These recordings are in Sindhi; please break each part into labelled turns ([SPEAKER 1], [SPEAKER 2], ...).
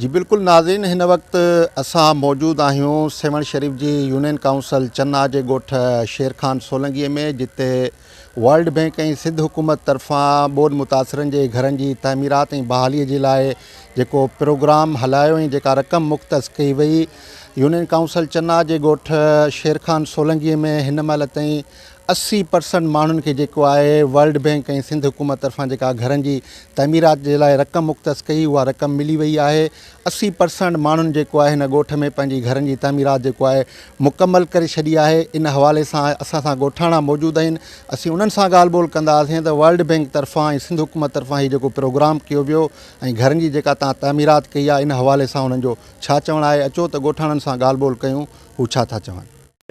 [SPEAKER 1] جي بلڪل ناظرين هن وقت اسان موجود آهيون سيوهڻ شريف جي يونين ڪائونسل چنا جي ڳوٺ شير خان سولنگي ۾ جتي ورلڊ بينڪ ۽ سنڌ حڪومت طرفان ٻوڏ متاثرن جي گهرن جي تعميرات ۽ بحالي جي لاء جيڪو پروگرام هلايو ۽ جيڪا رقم مختص ڪئي وئي يونين ڪائونسل چنا جي ڳوٺ شير خان سولنگي ۾ هن مهل تائين 80 پرسنٽ ماڻهن کي جيڪو آهي ورلڊ بينڪ ۽ سنڌ حڪومت طرفان جيڪا گهرن جي تعميرات جي لاء رقم مختص ڪئي اها رقم ملي وئي آهي 80 پرسنٽ ماڻهن جيڪو آهي هن ڳوٺ ۾ پنهنجي گهرن جي تعميرات جيڪو آهي مڪمل ڪري ڇڏي آهي ان حوالي سان اسان سان ڳوٺاڻا موجود آهن اسين انهن سان ڳالهه ٻولهه ڪنداسين ته ورلڊ بينڪ طرفان ۽ سنڌ حڪومت طرفان هي جيڪو پروگرام ڪيو ويو ۽ گهرن جي جيڪا تان تعميرات ڪئي آهي ان حوالي سان انهن جو ڇا چوڻ آهي اچو ته ڳوٺاڻن سان ڳالهه ٻولهه ڪيون هو ڇا ٿا چون.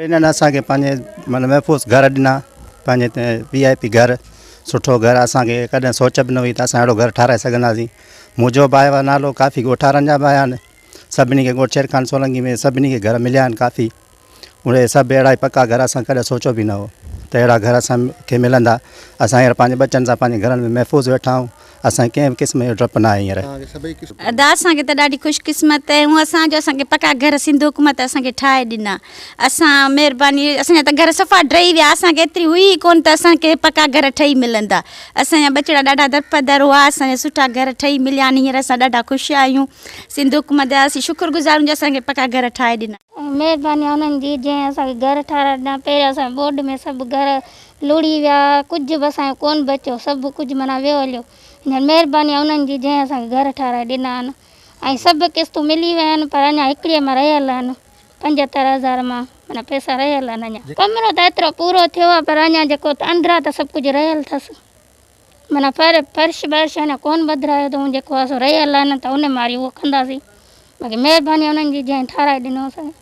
[SPEAKER 2] انهن اسان کي پنهنجي معنيٰ محفوظ گهر ڏنا پنهنجي هتي وي آء پي گهر سٺو گهر اسان کي ڪڏهن سوچ به نه هئي ته اسان اهڙو گهر ٺاراهي سگهنداسين منهنجو به آيو آهي نالو ڪافي ڳوٺارن جا به آيا آهن سڀني کي ڳوٺ شير خان سولنگي ۾ سڀني کي گهر مليا آهن ڪافي اهي سڀ اهڙا ئي پڪا گهر اسان ڪڏهن سوچيو به نه هو ته اهڙا گهر اسان کي ملندا اسان هينئر پنهنجي ٻچن سان پنهنجي گهرن ۾ محفوظ ويٺا آهيون اسان کي ڪنهن به قسم جو ڊپ ناهي هينئر.
[SPEAKER 3] ادا اسان کي ته ڏاڍي خوش قسمت آهيون اسان جو اسان کي پڪا گهر سنڌ حڪومت اسان کي ٺاهي ڏنا اسان مهرباني اسان جا ته گهر صفا ڊهي ويا اسان کي ايتري هئي ئي ڪون ته اسان کي پڪا گهر ٺهي ملندا اسان جا ٻچڙا ڏاڍا درپدر هئا اسان جا سٺا گهر ٺهي مليا آهن هينئر اسان ڏاڍا خوش آهيون سنڌ حڪومت جا اسين شڪر گذار آهيون جو اسان کي پڪا گهر ٺاهي ڏنا.
[SPEAKER 4] مهرباني آهي انهن جي جنهن اسان کي گهر ٺاهرائي ڏنا پهريان اسان جي ٻوڏ ۾ سڀ گهر لڙهي ويا، ڪجهه به اسان جو ڪونه بچيو، سڀ ڪجهه معنيٰ ويو هليو. هينئر مهرباني آهي انهن جي جنهن اسان کي گهر ٺاهرائي ڏنا آهن ۽ سڀ قسطون ملي ويون آهن پر اڃا هڪڙيء مان رهيل آهن، 75 هزار مان معنيٰ پئسا رهيل آهن اڃا. ڪمرو ته ايترو پورو ٿيو آهي پر اڃا جيڪو اندران ته سڀ ڪجهه رهيل اٿس. معنيٰ ڦر فرش برش اڃا ڪونه ٻڌرايو اٿئون جيڪو آهي سو رهيل آهي نه ته ان ماري اهو ڪنداسين. باقي مهرباني آهي انهن جي جنهن ٺاهرائي ڏنو اسان کي.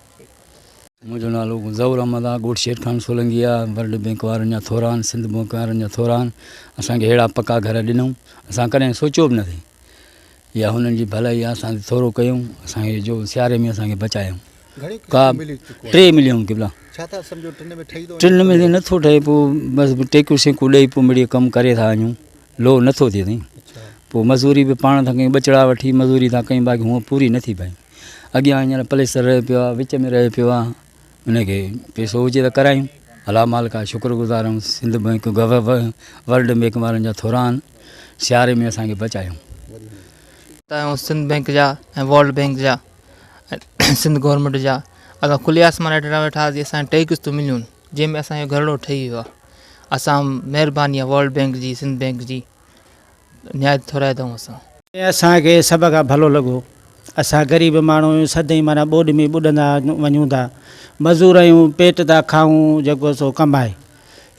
[SPEAKER 5] منهنجو نالو ظهور احمد آ ڳوٺ شير خان سولنگي آ ورلڊ بينڪ وارن جا ٿورا آهن سنڌ بينڪ وارن جا ٿورا آهن اسان کي ههڙا پڪا گهر ڏنئون اسان ڪڏهن سوچيو به نه ٿي اها هنن جي ڀلائي آ اسان تي ٿورو ڪيون اسان کي جو سياري ۾ اسان کي بچايون ڪا ٽي مليون قبلا ٽن ۾ نٿو ٺهي پوء بس ٽيڪو سيڪو ڏئي پوء مڙئي ڪم ڪري ٿا وڃون لو نٿو ٿئي سائين پوء مزوري به پاڻ ٿا ڪيون ٻچڙا وٺي مزوري ٿا ڪيون باقي هونء پوري نٿي پئي اڳيان هينئر پليسر رهيو پيو آهي وچ ۾ رهيو پيو آهي ان کي پئسو هجي ته ڪرايون الله مالڪ آهي شڪر گذار آهيون سنڌ بئنڪ ورلڊ بئنڪ وارن جا ٿورا آهن سياري ۾ اسان کي بچايون.
[SPEAKER 6] آهيون سنڌ بئنڪ جا ۽ ورلڊ بئنڪ جا ۽ سنڌ گورنمينٽ جا اسان کلي آسمان هيٺ ويٺا هئاسين اسان کي ٽي قسطون مليون جنهن ۾ اسان جو گهرڙو ٺهي ويو آهي اسان مهرباني آهي ورلڊ بئنڪ جي سنڌ بئنڪ جي نهايت ٿورائتا آهيون اسان.
[SPEAKER 7] اسان کي سڀ کان ڀلو لڳو. اسان غريب ماڻهو آهيون سدائين معنيٰ ٻوڏ ۾ ٻڏندا وڃون ٿا. مزور آهيون پيٽ ٿا کائون جيڪو سو ڪمائي.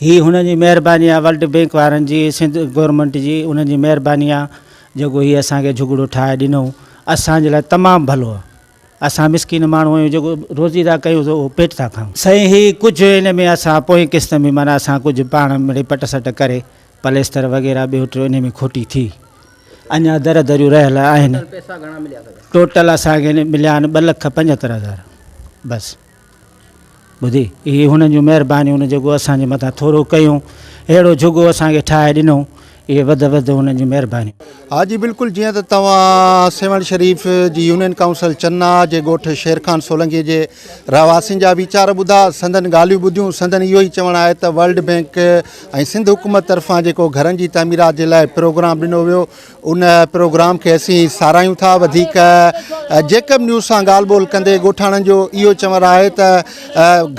[SPEAKER 7] هي هنن جي مهرباني آهي ورلڊ بينڪ وارن جي سنڌ گورنمينٽ جي انهن جي مهرباني آهي جيڪو هي اسان کي جهڳڙو ٺاهي ڏنو اسان جي لاء تمام ڀلو آهي. اسان مسڪين ماڻهو آهيون جيڪو روزي ٿا ڪيون سو اهو پيٽ ٿا کائون. سائين هي ڪجهه ان ۾ اسان پوئين قسط ۾ معنيٰ اسان ڪجهه پاڻ مڙئي پٽ سٽ ڪري پليستر وغيره ٻيو ٽيو انهي ۾ کوٽي ٿي اڃا در دريون رهيل آهن ٽوٽل اسان کي مليا آهن ٻه لک 75 هزار بس. ٻڌي اهي هنن جون مهربانيون هن جيڪو اسان جي مٿان ٿورو ڪيون اهڙو جهڳو اسان کي ٺاهي ڏنو اهي وڌ وڌ هنن جون مهربانيون.
[SPEAKER 1] ها جي بلڪل جيئن ته توهان سيوهڻ شريف جي يونين ڪائونسل چنا جي ڳوٺ شير خان سولنگي جي رهواسين جا ويچار ٻڌا سندن ڳالهيون ٻڌيون سندن اهو ئي چوڻ آهي ته ورلڊ بينڪ ۽ سنڌ حڪومت طرفان جيڪو گهرن جي تعميرات جي لاء پروگرام ڏنو ويو ان پروگرام کي اسين ساراهيون ٿا وڌيڪ جيڪب نيوز سان ڳالهه ٻولهه ڪندي ڳوٺاڻن جو اهو چوڻ آهي ته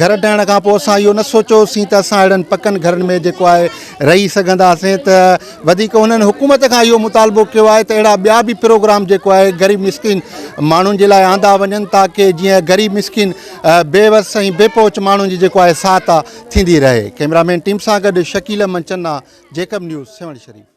[SPEAKER 1] گهر ڊهڻ کان پوء اسان اهو نه سوچيوسين ته اسان اهڙن پڪن گهرن ۾ جيڪو آهي رهي سگهنداسين ته وڌيڪ انهن حڪومت کان اهو مطالبو ڪيو آهي ته اهڙا ٻيا به پروگرام جيڪو آهي غريب مسڪين ماڻهن جي لاء آندا وڃن تاڪه جيئن غريب مسڪين بي وس ۽ بي پهچ ماڻهن جي جيڪو آهي سهائتا ٿيندي رهي ڪئميرا مين ٽيم سان گڏ شڪيل احمد چنا جيڪب نيوز سيوهڻ شريف.